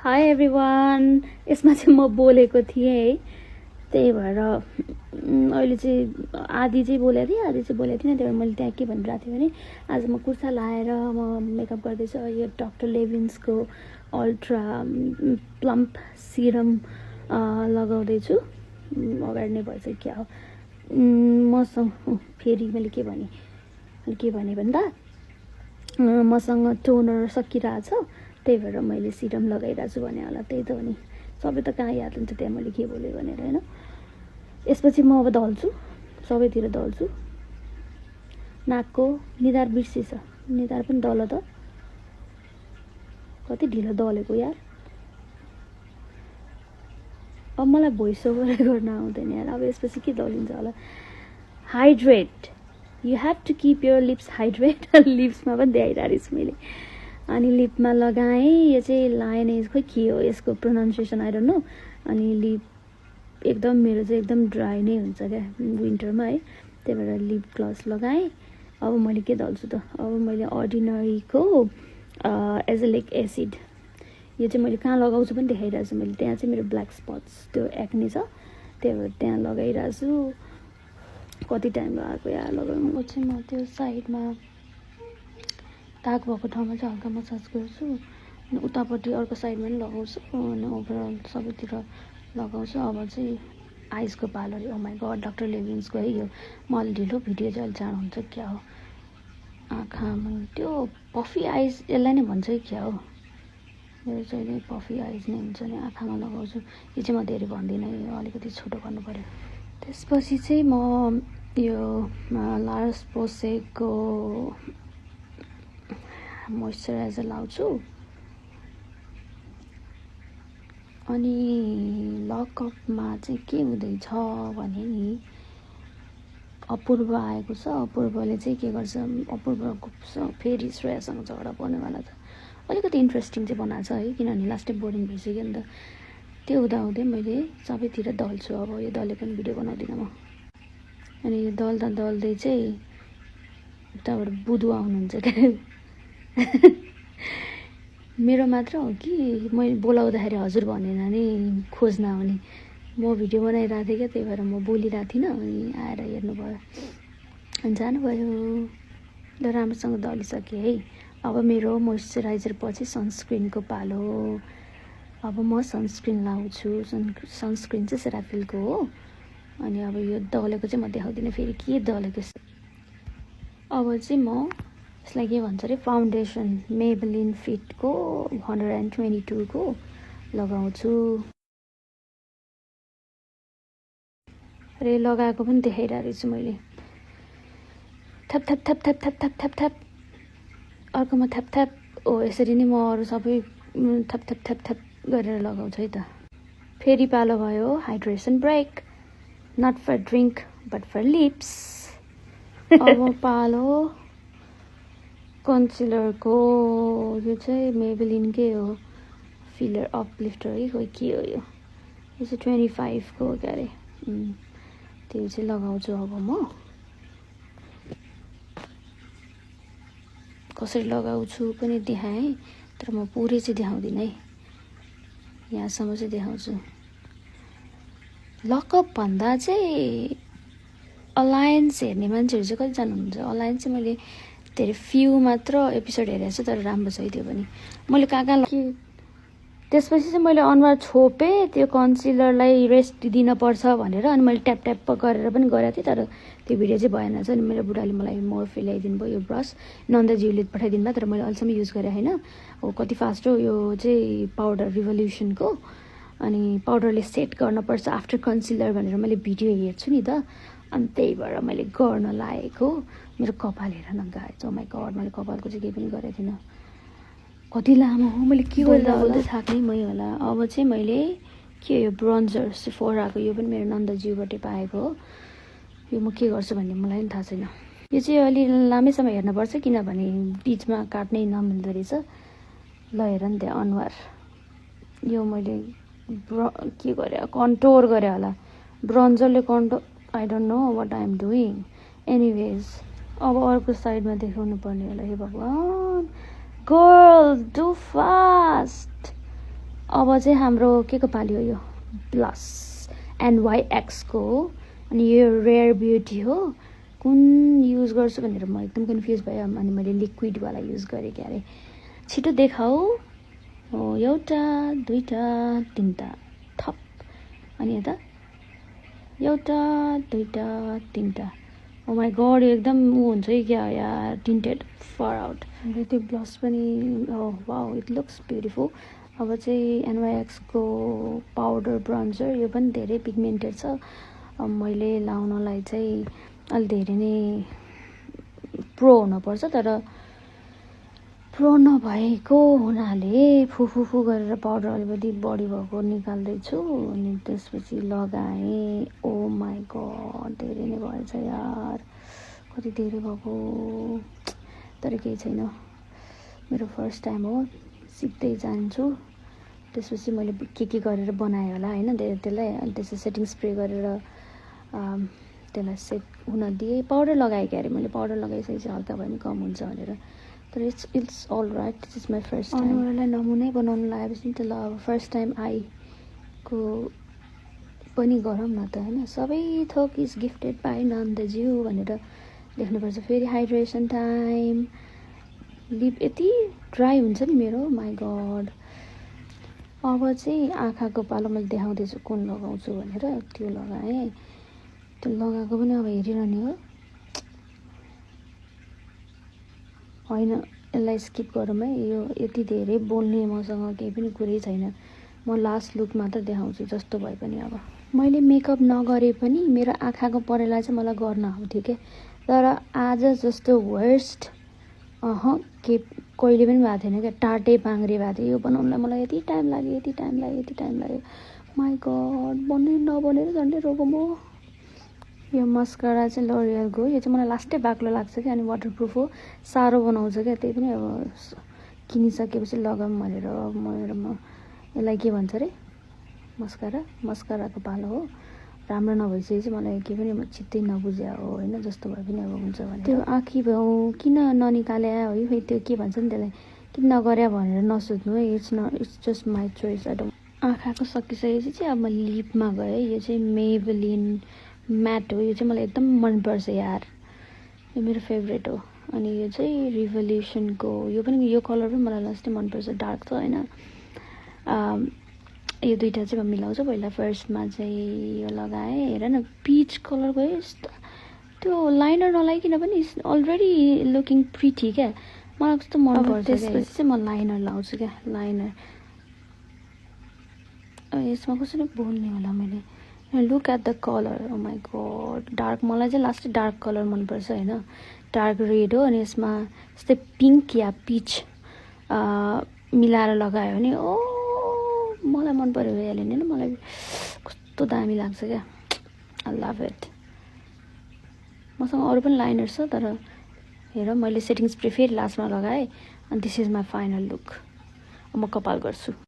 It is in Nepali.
High everyone. यसमा चाहिँ म बोलेको थिएँ है, त्यही भएर अहिले चाहिँ आधी चाहिँ बोलेको थिएँ, आधी चाहिँ बोलेको थिइनँ। त्यही भएर मैले त्यहाँ के भनिरहेको थिएँ भने आज म कुर्ता लाएर म मेकअप गर्दैछु। यो डक्टर लेभिन्सको अल्ट्रा प्लम्प सिरम लगाउँदैछु। अगाडि नै भइसक्यो क्या हो। मसँग फेरि मैले के भने भन्दा मसँग टोनर सकिरहेछ, त्यही भएर मैले सिरम लगाइरहेको छु भने होला। त्यही त हो नि, सबै त कहाँ याद हुन्छ त्यहाँ मैले के बोलेँ भनेर होइन। यसपछि म अब दल्छु, सबैतिर दल्छु। नाकको निधार बिर्सिछ, निधार पनि दल त। कति ढिलो दलेको यार। अब मलाई भोइस ओभर गर्न आउँदैन यार। अब यसपछि के दलिन्छ होला। Hydrate, you have to keep your lips hydrate. लिप्समा पनि देखाइरहेको छु मैले। अनि लिपमा लगाएँ। यो चाहिँ लायनेज खोइ के हो यसको प्रोनाउन्सिएसन आई डोन्ट नो। अनि लिप एकदम मेरो चाहिँ एकदम ड्राई नै हुन्छ क्या विन्टरमा है, त्यही भएर लिप ग्लस लगाएँ। अब मैले के दल्छु त, अब मैले अर्डिनरीको एजेलिक एसिड, यो चाहिँ मैले कहाँ लगाउँछु पनि देखाइरहेको छु मैले। त्यहाँ चाहिँ मेरो ब्ल्याक स्पट्स त्यो एक्ने छ, त्यही भएर त्यहाँ लगाइरहेको छु। कति टाइम लगाएको यार लगाउनु। चाहिँ म त्यो साइडमा दाग भएको ठाउँमा चाहिँ हल्का मसाज गर्छु, अनि उतापट्टि अर्को साइडमा पनि लगाउँछु, अनि ओभरअल सबैतिर लगाउँछु। अब चाहिँ आइसको पालो रे। ओ माई गड, डक्टर लेभिन्सको है यो। म अलि ढिलो भिडियो चाहिँ अलिक चाँडो हुन्छ क्या हो। आँखामा त्यो पफी आइज यसलाई नै भन्छ कि क्या हो। मेरो चाहिँ नै पफी आइज नै हुन्छ नि, आँखामा लगाउँछु। यो चाहिँ म धेरै भन्दिनँ, यो अलिकति छोटो गर्नु पऱ्यो। त्यसपछि चाहिँ म यो लार्स पोसेको मोइस्चराइजर लाउँछु। अनि लकअपमा चाहिँ के हुँदैछ भने नि, अपूर्व आएको छ। अपूर्वले चाहिँ के गर्छ, अपूर्वको फेरि श्रेयासँग झगडा पर्नेवाला छ। अलिकति इन्ट्रेस्टिङ चाहिँ बनाएको छ है, किनभने लास्टै बोरिङ भइसक्यो नि त। त्यो हुँदाहुँदै मैले सबैतिर दल्छु। अब यो दलेको पनि भिडियो बनाउँदिनँ म। अनि यो दल्दा दल्दै चाहिँ उताबाट बुधु आउनुहुन्छ क्या। मेरो मात्र हो कि मैले बोलाउँदाखेरि हजुर भनेन नि खोज्न आउने। म भिडियो बनाइरहेको थिएँ क्या, त्यही भएर म बोलिरहेको थिइनँ। अनि आएर हेर्नुभयो अनि जानुभयो। ल राम्रोसँग दलिसकेँ है। अब मेरो मोइस्चराइजर पछि सनस्क्रिनको पालो हो। अब म सनस्क्रिन लाउँछु। सनस्क्रिन चाहिँ सेराफिलको हो। अनि अब यो दलेको चाहिँ म देखाउँदिनँ फेरि के दलेको। अब चाहिँ म यसलाई के भन्छ अरे, फाउन्डेसन मेबेलिन फिटको 122 को लगाउँछु। अरे लगाएको पनि देखाइरहेको छु मैले। थप थप थप थप थप थप थप थप, अर्कोमा थप थप। ओ यसरी नै म अरू सबै थप थप थप थप गरेर लगाउँछु है त। फेरि पालो भयो hydration break, not for drink but for lips. अब पालो कन्सिलरको, यो चाहिँ मेबेलिनकै हो, फिलर अपलिफ्टर है खोइ के हो यो। यो चाहिँ 25 को हो क्या अरे। त्यो चाहिँ लगाउँछु अब म। कसरी लगाउँछु पनि देखाएँ, तर म पुरै चाहिँ देखाउँदिनँ है, यहाँसम्म चाहिँ देखाउँछु। लकअप भन्दा चाहिँ अलायन्स हेर्ने मान्छेहरू चाहिँ कतिजना हुनुहुन्छ। अलायन्स चाहिँ मैले धेरै फ्यु मात्र एपिसोड हेरेको छु, तर राम्रो छ है त्यो पनि। मैले कहाँ त्यसपछि चाहिँ मैले अनुहार छोपेँ त्यो कन्सिलरलाई रेस्ट दिनपर्छ भनेर। अनि मैले ट्याप ट्याप गरेर पनि गरेको थिएँ, तर त्यो भिडियो चाहिँ भएन छ। अनि मेरो बुढाले मलाई मोर्फे ल्याइदिनु भयो, यो ब्रस नन्दजीले पठाइदिनु भयो, तर मैले अहिलेसम्म युज गरेँ होइन। हो कति फास्ट हो यो चाहिँ पाउडर रिभोल्युसनको। अनि पाउडरले सेट गर्नुपर्छ आफ्टर कन्सिलर भनेर मैले भिडियो हेर्छु नि त। अनि त्यही भएर मैले गर्न लागेको। मेरो कपाल हेर न गाइज, ओ माई गड, मैले कपालको चाहिँ केही पनि गरेको थिइनँ। कति लामो हो, मैले के गर्दा थाक्नै मै होला। अब चाहिँ मैले के यो ब्रोन्जर सेफोराको, यो पनि मेरो नन्दज्यूबाट पाएको हो। यो म के गर्छु भन्ने मलाई पनि थाहा छैन। यो चाहिँ अलि लामैसम्म हेर्नुपर्छ, किनभने बिचमा काट्नै नमिल्दो रहेछ। ल हेर नि त्यहाँ अनुहार। यो मैले के गरेँ, कन्टोर गरेँ होला। ब्रोन्जरले contour, I don't know what I am doing. Anyways अब अर्को साइडमा देखाउनु पर्ने होला। हे भगवान्, गर्ल्स डु फास्ट। अब चाहिँ हाम्रो के को पाली हो यो ब्लस NYX को हो अनि यो रेयर ब्युटी हो कुन युज गर्छु भनेर म एकदम कन्फ्युज भएँ अनि मैले लिक्विडवाला युज गरेँ क्या अरे छिटो देखाऊ हो एउटा दुईटा तिनटा थप अनि यता एउटा दुईटा तिनटा ओ माई गड यो एकदम ऊ हुन्छ कि क्या यार टिन्टेड फर आउट त्यो ब्लस पनि वाउ इट लुक्स ब्युटिफुल अब चाहिँ NYX को पाउडर ब्रन्जर यो पनि धेरै पिगमेन्टेड छ अब मैले लाउनलाई चाहिँ अलि धेरै नै प्रो हुनुपर्छ तर प्रो नभएको हुनाले फुफुफु गरेर पाउडर अलिकति बढी भएको निकाल्दैछु अनि त्यसपछि लगाएँ ओ माई गड धेरै नै भएछ यार कति धेरै भएको तर केही छैन मेरो फर्स्ट टाइम हो सिक्दै जान्छु त्यसपछि मैले के गरेर बनाएँ होला होइन त्यसलाई अनि त्यसपछि सेटिङ स्प्रे गरेर त्यसलाई सेट हुन दिएँ पाउडर लगाएँ क्या अरे मैले पाउडर लगाइसकेपछि हल्का भए पनि कम हुन्छ भनेर तर it's all right this is my first time अनुहारलाई नमुनै बनाउनु लगाएपछि त ल अब फर्स्ट टाइम आईको पनि गरौँ न त होइन सबै थोक इज गिफ्टेड बाई नन्दज्यू भनेर लेख्नुपर्छ फेरि हाइड्रेसन टाइम लिप यति ड्राई हुन्छ नि मेरो माई गड अब चाहिँ आँखाको पालो मैले देखाउँदैछु कुन लगाउँछु भनेर त्यो लगाएँ त्यो लगाएको पनि अब हेरिरहने हो होइन यसलाई स्किप गरौँ है यो यति धेरै बोल्ने मसँग केही पनि कुरै छैन म लास्ट लुक मात्र देखाउँछु जस्तो भए पनि अब मैले मेकअप नगरे पनि मेरो आँखाको परेला चाहिँ मलाई गर्न आउँथ्यो क्या तर आज जस्तो वर्स्ट के कहिले पनि भएको थिएन क्या टाटे पाङ्रे भएको थियो यो बनाउनलाई मलाई यति टाइम लाग्यो माई गड बन्ने नबनेर झन्डै रोगो म यो मस्कारा चाहिँ लोरियलको यो चाहिँ मलाई लास्टै बाक्लो लाग्छ क्या अनि वाटरप्रुफ हो साह्रो बनाउँछ क्या त्यही पनि अब किनिसकेपछि लगाऊँ भनेर म यसलाई के भन्छ अरे मस्काराको पालो हो राम्रो नभइसकेपछि मलाई के पनि चित्तै नबुझ्या हो होइन जस्तो भए पनि अब हुन्छ भने त्यो आँखी भाउ किन ननिकाले है खै त्यो के भन्छ नि त्यसलाई किन नगर्या भनेर नसोच्नु है इट्स जस्ट माई चोइस आँखाको सकिसकेपछि चाहिँ अब म लिपमा गएँ यो चाहिँ मेबलिन म्याट हो यो चाहिँ मलाई एकदम मनपर्छ यार यो मेरो फेभरेट हो अनि यो चाहिँ रिभोल्युसनको यो पनि यो कलर पनि मलाई लास्टै मनपर्छ डार्क छ होइन यो दुईटा चाहिँ म मिलाउँछु पहिला फर्स्टमा चाहिँ यो लगाएँ हेर न पिच कलरको यस्तो त्यो लाइनर नलाइकन पनि अलरेडी लुकिङ प्रिटी क्या मलाई कस्तो मनपर्छ त्यसपछि चाहिँ म लाइनर लाउँछु क्या लाइनर यसमा कसरी बोल्ने होला मैले look at the colour oh my God dark मलाई चाहिँ लास्टै डार्क कलर मनपर्छ होइन डार्क रेड हो अनि यसमा यस्तै पिङ्क या पिच मिलाएर लगायो भने ओ मलाई मन पऱ्यो भइहाल्यो नि मलाई कस्तो दामी लाग्छ क्या आई लभ इट मसँग अरू पनि लाइनर छ तर हेर मैले सेटिङ स्प्रे फेरि लास्टमा लगाएँ अनि this is my final look म कपाल गर्छु